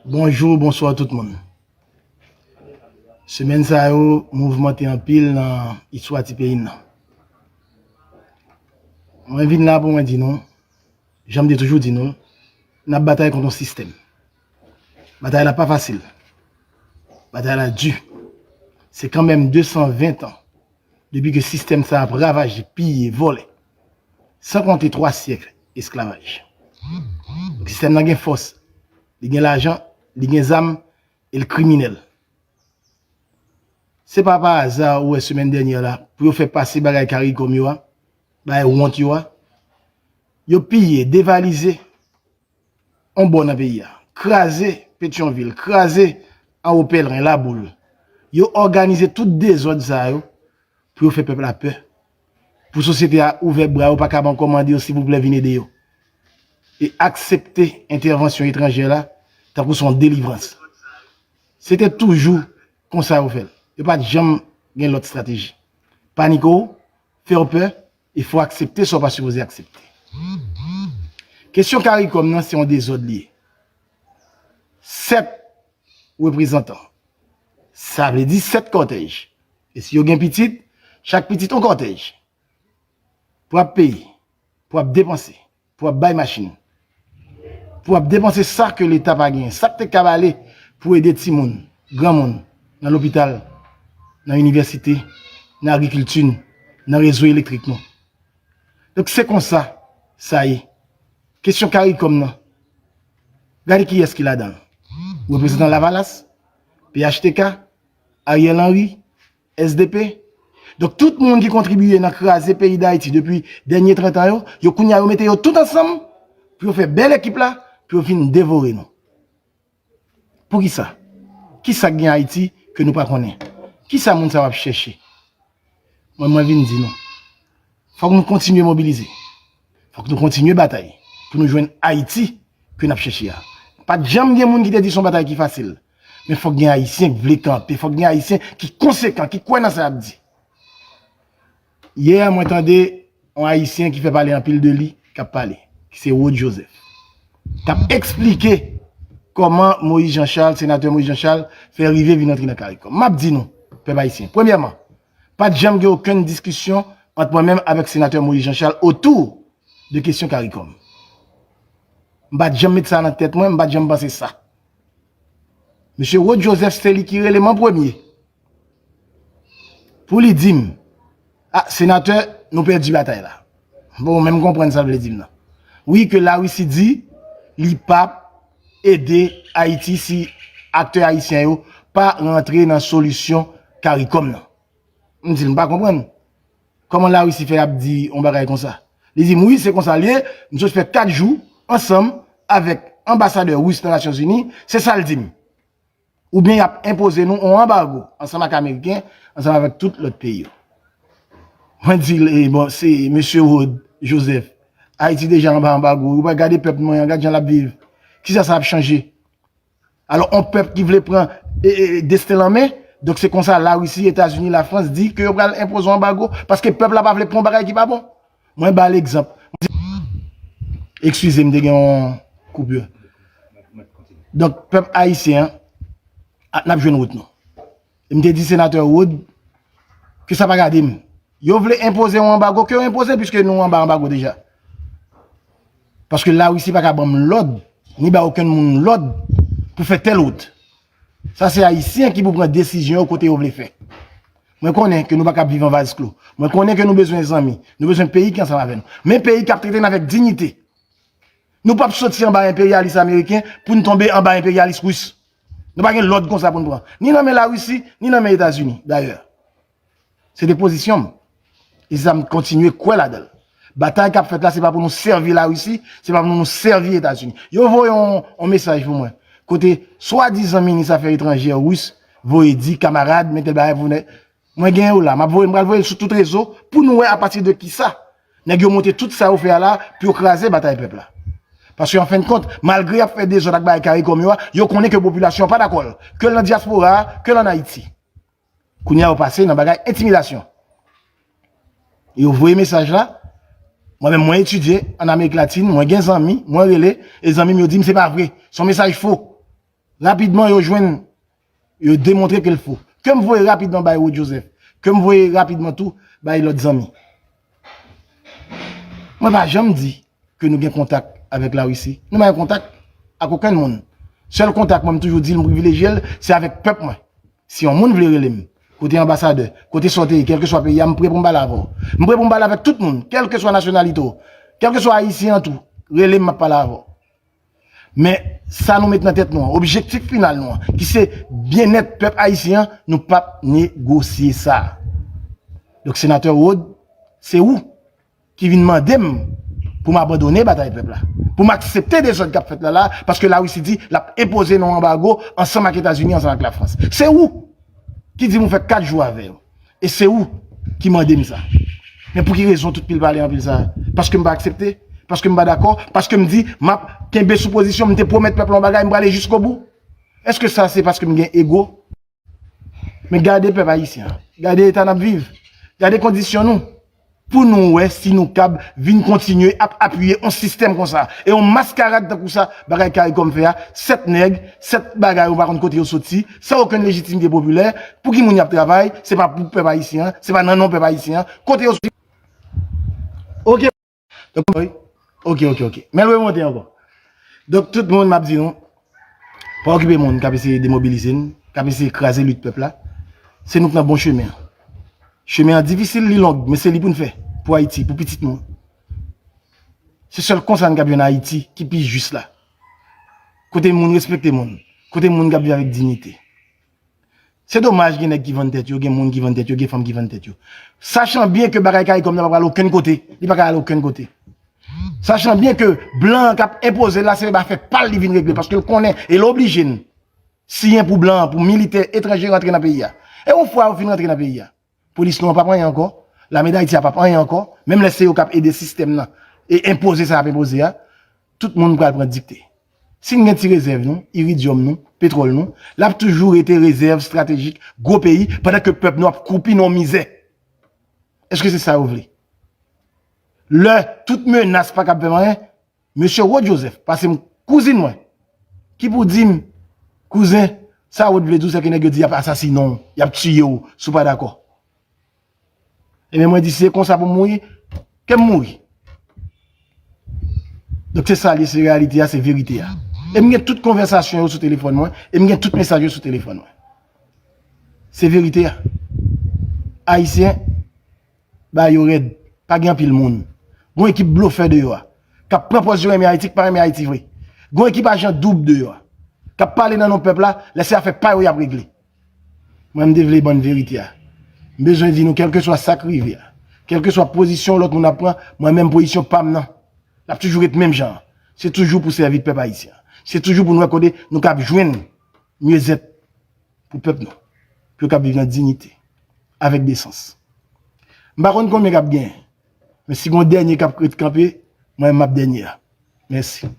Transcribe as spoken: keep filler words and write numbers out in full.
Bonjou, bonswa tout moun. Semèn sa yo mouvmante anpil nan istwa ti peyi n nan. Mwen vin la pou mwen di nou, jan m te toujou di nou, n ap batay kont yon sistèm. Batay la pa fasil. Batay la di. Se kanmenm de san ven tan depi ke sistèm sa ap ravaje, piye, vòlè. San konte twa syèk esklavaj. Donk, sistèm nan gen fòs, li gen lajan, li gen zam, e l kriminèl. Se pa pa aza ou wè semèn dènyè la, pou yo fè pase bagay CARICOM yo a, bagay wont yo a, yo piye, devalize yon bò nan peyi a, kraze Petyonvil, kraze Anwo Pèlren, Laboul. Yo òganize tout dezòd sa yo pou yo fè pèp la pè. Pou sosyete a ouvè bra yo, pa ka ankò mande yo, silvouplè, vin ede yo. E aksepte entèvansyon etranjè la tankou se yon delivrans. Se te toujou konsa yo fè l. Yo pa t janm gen lòt estrateji. Panike w, fè w pè, e fò w aksepte sa w pa sipoze aksepte. Kesyon CARICOM nan, se yon dezòd li ye. Sèt reprezantan. Sa vle di sèt kòtèj. E si yo gen pitit, chak pitit yon kòtèj. Pou ap peye, pou ap depanse, pou ap bay machin, pou ap depanse sa ke Leta pa genyen, sa k te kab ale pou ede timoun, granmoun, nan lopital, nan inivèsite, nan agrikilti n, nan rezo elektrik nou. Donk, se konsa sa ye. Kesyon CARICOM nan, gade kiyès ki ladan l. Reprezantan Lavalas, P H T K, Ariel Henry, S D P. Donk, tout moun ki kontribiye nan kraze peyi Dayiti depi dènye trant an yo, yo kounye a yo mete yo tout ansanm pou yo fè bèl ekip la, pou yo vin devore nou. Poukisa? Kisa k gen Ayiti ke nou pa konnen? Kisa moun sa yo ap chèche? Mwen, mwen vin di nou, fòk nou kontinye mobilize. Fòk nou kontinye batay pou nou jwenn Ayiti ke n ap chèche a. Pa t janm gen moun ki te di se yon batay ki fasil. Men fòk gen Ayisyen k vle kanpe, fòk gen Ayisyen ki konsekan, ki kwè nan sa y ap di. Yè, mwen tande yon Ayisyen ki fè pale anpil de li, k ap pale, ki se Rod Joseph. K ap eksplike kòman Moïse Jean Charles, senatè Moïse Jean Charles, fè rive vin antre nan CARICOM. M ap di nou, pèp ayisyen, premyèman, pa t janm gen okenn diskisyon ant mwen menm avèk senatè Moïse Jean Charles otou de kesyon CARICOM. M pa t janm met sa nan tèt mwen, m pa t janm panse sa. Mesye Rod Joseph se li ki rele m an premye pou li di m, "A, senatè, nou pèdi batay la." Bon, men m konprann sa l vle di m nan. Wi, ke Larisi di li p ap ede Ayiti si aktè ayisyen yo pa rantre nan solisyon CARICOM nan. M di l, "M pa konprann. Kòman Larisi fè ap di yon bagay konsa?" Li di m, "Wi, se konsa l ye. M sot fè kat jou ansanm avèk anbasadè ris nan Nasyonzini. Se sa l di m." Oubyen y ap enpoze nou yon anbago ansanm ak Ameriken, ansanm avèk tout lòt peyi yo. Mwen di l, "E bon, se mesye Rod Joseph, Ayiti deja anba anbago. Ou pa gade pèp mwen an, gad jan l ap viv. Kisa sa ap chanje?" Alò, yon pèp ki vle pran e, e, desten l an men, donk se konsa Larisi, Etazini, Lafrans di ke yo pral enpoze yon anbago, paske pèp la pa vle pran yon bagay ki pa bon. Mwen ba l egzanp. Eskize m, te gen yon koupure. Donk, pèp ayisyen an, a, n ap jwenn wout nou. E m te di senatè Rod ke sa pa gade m. Yo vle enpoze yon anbago, ke yo enpoze l, piske nou anba anbago deja. Paske Larisi pa ka ban m lòd, ni ba okenn moun lòd pou fè tèl wout. Sa se Ayisyen ki pou pran desizyon yo kote yo vle fè. Mwen konnen ke nou pa ka ap viv an vaz klo. Mwen konnen ke nou bezwen zanmi. Nou bezwen peyi ki ansanm avè nou. Men peyi k ap trete n avèk diyite. Nou p ap soti anba enperyalis ameriken pou n tonbe anba enperyalis ris. Nou pa gen lòd konsa pou n pran. Ni nan men Larisi, ni nan men Etazini, dayè. Se te pozisyon m. E se sa m kontinye kwè ladan l. Batay k ap fèt la, se pa pou nou sèvi Larisi, se pa pou nou sèvi Etazini. Yo voye yon, yon mesaj pou mwen. Kote swadizan minis afè etranjè ris voye di kamarad, men tèl bagay pou nèg. Mwen gen yo la, m ap voye, m pral voye l sou tout rezo pou nou wè apati de kisa nèg yo monte tout sa yo fè a la pou yo kraze batay pèp la. Paske an fen de kont, malgre y ap fè dezòd ak bagay CARICOM yo a, yo konnen ke popilasyon an pa dakò l, ke l nan dyaspora a, ke l ann Ayiti. Kounye a yo pase nan bagay entimidasyon. Yo voye mesaj la. Mwen menm, mwen etidye ann Amerik Latin, mwen gen zanmi, mwen rele, e zanmi m yo di m se pa vre. Se yon mesaj fo. Rapidman, yo jwenn, yo demontre ke l fo. Ke m voye rapidman bay Rod Joseph. Ke m voye rapidman tou bay lòt zanmi. Mwen pa janm di ke nou gen kontak avèk Larisi. Nou pa gen kontak ak okenn moun. Sèl kontak mwen, m toujou di l, m privilejye l, se avèk pèp mwen. Si yon moun vle rele m, kote anbasadè, kote sa w te ye, kèlkeswa peyi a, m prè pou m pale avè w. M prè pou m pale avèk tout moun, kèlkeswa nasyonalite w, kèlkeswa ayisyen an tou, rele m, m ap pale avè w. Men, sa nou met nan tèt nou an, objektif final nou an, ki se byennèt pèp ayisyen an, nou p ap negosye sa. Donk, senatè Rod, se ou ki vin mande m pou m abandone batay pèp la, pou m aksepte dezòd k ap fèt la la, paske Larisi di l ap enpoze nou anbago ansanm ak Etazini, ansanm ak Lafrans. Se ou ki di m ou fè kat jou avè yo. E se ou ki mande m sa. Men pou ki rezon tout pil pale anpil sa? Paske m pa aksepte? Paske m pa dakò? Paske m di m ap kenbe sou pozisyon m, m te pwomèt pèp la yon bagay, m prale jiskobou? Èske sa se paske m gen ego? Men gade pèp ayisyen an. Gade eta n ap viv. Gade kondisyon nou. Pou nou wè si nou kab vin kontinye ap apiye yon sistèm konsa. E yon maskarad tankou sa, bagay Caricom fè a, sèt nèg, sèt bagay, ou pa konn kote yo soti, san okenn lejitimite popilè. Pou ki moun y ap travay? Se pa pou pèp ayisyen an, se pa nan non pèp ayisyen an. Kote yo soti? Oke. Donk, wi. Oke, oke, oke. Men l remonte ankò. Donk, tout moun, m ap di nou, pa okipe moun k ap eseye demobilize n, k ap eseye kraze lit pèp la. Se nou k nan bon chemen an. Chemen an difisil, li long, men se li pou n fè. Pou Ayiti, pou pitit nou. Se sèl konsa n kab jwenn Ayiti ki pi jis la. Kote moun respekte moun. Kote moun k ap viv avèk diyite. Se domaj gen nèg ki vann tèt yo, gen moun ki vann tèt yo, gen fanm ki vann tèt yo. Sachan byen ke bagay Caricom nan pa pral okenn kote, li pa ka al okenn kote. Sachan byen ke blan an k ap enpoze l la, se afè pa l li vin regle, paske l konnen, e l oblije n siyen pou blan an, pou militè etranje rantre nan peyi a. E yon fwa yo fin rantre nan peyi a, polis nou an p ap anyen ankò, lame Dayiti a p ap anyen ankò, menm lè se yo k ap ede sistèm nan e enpoze sa y ap enpoze a, tout moun pral pran dikte. Si n gen ti rezèv nou, iridyòm nou, petwòl nou, l ap toujou rete rezèv estratejik gwo peyi, pandan ke pèp nou ap koupi nan yon mizè. Èske se sa yo vle? Lè tout menas pa kab fè m anyen, mesye Rod Joseph, pase m kouzin mwen, ki pou di m, kouzen, sa Rod vle di w, se ke nèg yo di y ap asasinen w, y ap tiye w, si w pa dakò. Ebyen, mwen di, si se konsa pou m mouri, ke m mouri. Donk, se sa l ye, se reyalite a, se verite a. E m gen tout konvèsasyon yo sou telefòn mwen, e m gen tout mesaj yo sou telefòn mwen. Se verite a. Ayisyen, ba yo rèd. Pa gen anpil moun. Gon ekip blofè deyò a, k ap pran pòz yo renmen Ayiti, k pa renmen Ayiti vre. Gon ekip ajan doub deyò a, k ap pale nan non pèp la, lè se afè pa yo y ap regle. Mwen, m te vle ban n verite a. M bezwen di nou, kèlkeswa sa k rive a, kèlkeswa pozisyon lòt moun ap pran, mwen menm pozisyon pa m nan, l ap toujou ret menm jan an. Se toujou pou sèvi pèp ayisyen an. Se toujou pou n wè kote nou kab jwenn myezèt pou pèp nou, pou yo kab viv nan diyite, avèk desans. M pa konn konbyen k ap genyen, men si gon dènye k ap ret kanpe, mwen menm m ap dènye a. Mèsi.